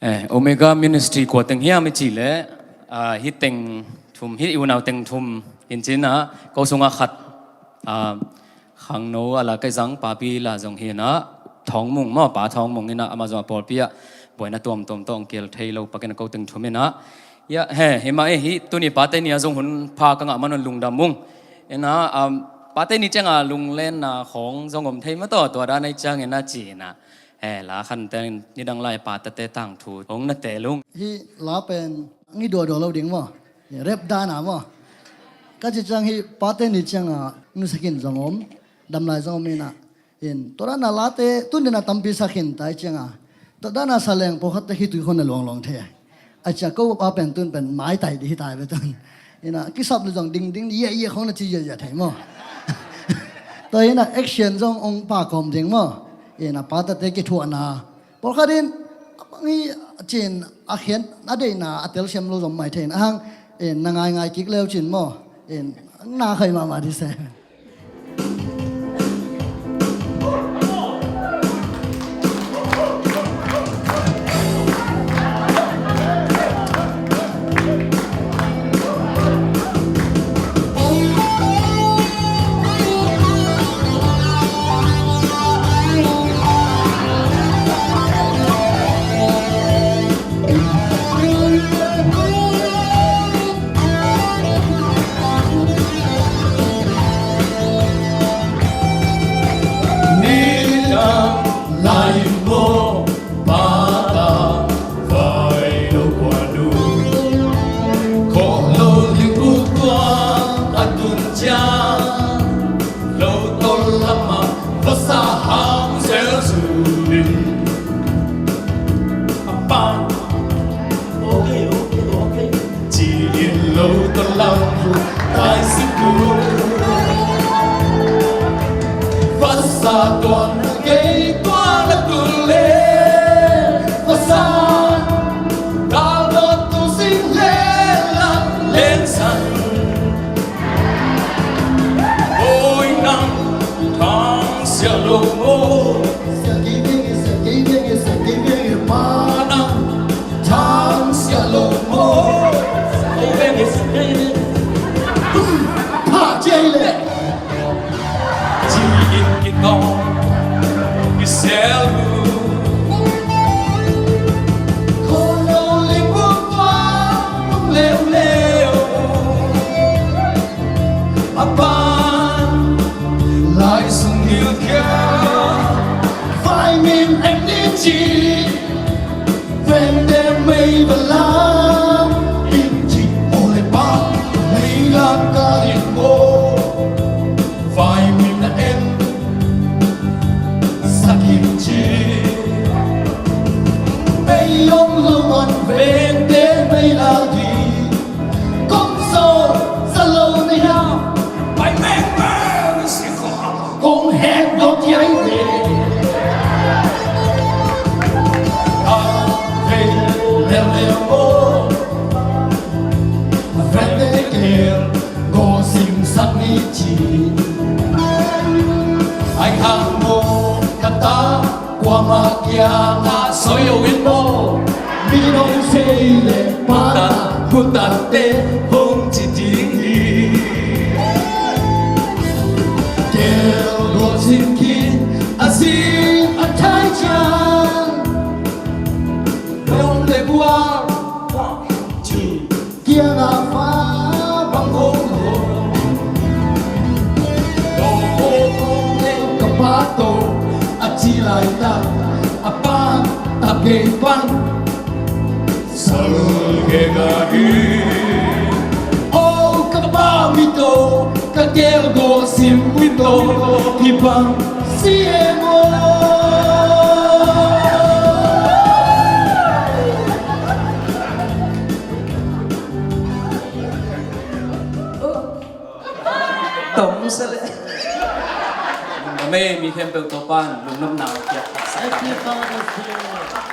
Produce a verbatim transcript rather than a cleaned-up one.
Eh, Omega Ministry kua teng hiam i cih leh, ah, hih teng thum, hih i unau teng thum hi in, ah, ko sungah khat, ah, khangno a la ka zang papi la zong hi in, ah, Thawng Mung maw, Pa Thawng Mung in, ah, amah zong a pawlpi ah buaina tuamtuam tawh hong kihel thei lo pakin a ko teng thum in, ah, ya, he, hi mah e, hih tuni Pate Ni ah zong hun pha ka ngah man un lungdam ung. In, ah, um, Pate Ni ciang a lunglenna khawng zong om thei mah tawh, tua dan ahih ciangin, ah, ci in, ah, he, la khan teng nidang lai Pa Tate tangthu hong na teel ung. Hih la pen ngi duaduah lo ding maw? Rap dan a maw? Ka cih ciang hih Pate Ni ciang a nusia khin zong om, dam lai zong om in, ah, in, tua dan a late tun in, ah, tampi sa khin ta ahih ciang a, tua dan a sa leng pawlkhat te khitui khawng na luangluang thei a. A ciang ko pa pen tun pen maitai ding hi ta ve tun. In, ah, kisap leh zong ding ding, ye ye khawng na ci ye ye thei maw? Tua in, ah, action zong hong pha kawm ding maw? In, ah, Pa Tate kithuahna pawlkhat in, a bang hi a cin, a khen, a deihna a telsiam lo zong mai thei in, a hang, in, na ngaingai kik leu cin maw? In, na khai mahmah ding se. Nidang lai maw, Pa ta vai lo kua nu. Khawh lo ling ut tua a tun ciang, lo tol lamah vasa hang zel zulin. A pan. Okay, okay, okay. Ci-in lo tol lam kai siku. Vasa tuan na kei tuan na tul le. Vasa. Tal dot tu sing le lam leng san. Oi nang thang sia lo mo. Sia kei veng e, sia kei veng e, sia kei veng e, pa nang thang sia lo mo. Sia kei veng e, sia kei veng e. Pha cei le. Ci-in kitawng kisel uh. Khawh lo ling ut tua lung leuleu. A pan lai sung hilhkhia. Vai min en ni ci. Vente mei va la in ci. Aw le pa, mei la ka in maw. Vai min na en sak in ci. Mei om lo man vente mei la di. Kong so sa lo na ya. Pai meng meng si ko. Kong hek dot yai ve. A ve lel lel mo. Ve ve kel go sim sak ni ci. Ai hang mo kata. Kuamah kiangah soi lo in maw. Mi nong sei le pana, kutatte hong ci ding hi. Kel duak sin khin a sin a thai ciang. Dong le buang. Kiangah fa bang hong lo. Dong hong hong le ka pa to a ci laitak a pan a gei pan. Sal gei ka hi. Oh ka pa mi to ka kel go sim mi to hi bang si e mo. Tom sa le. Amen. Mi khempeuh Topa'n lungnopna hong piak. Happy Father's Day.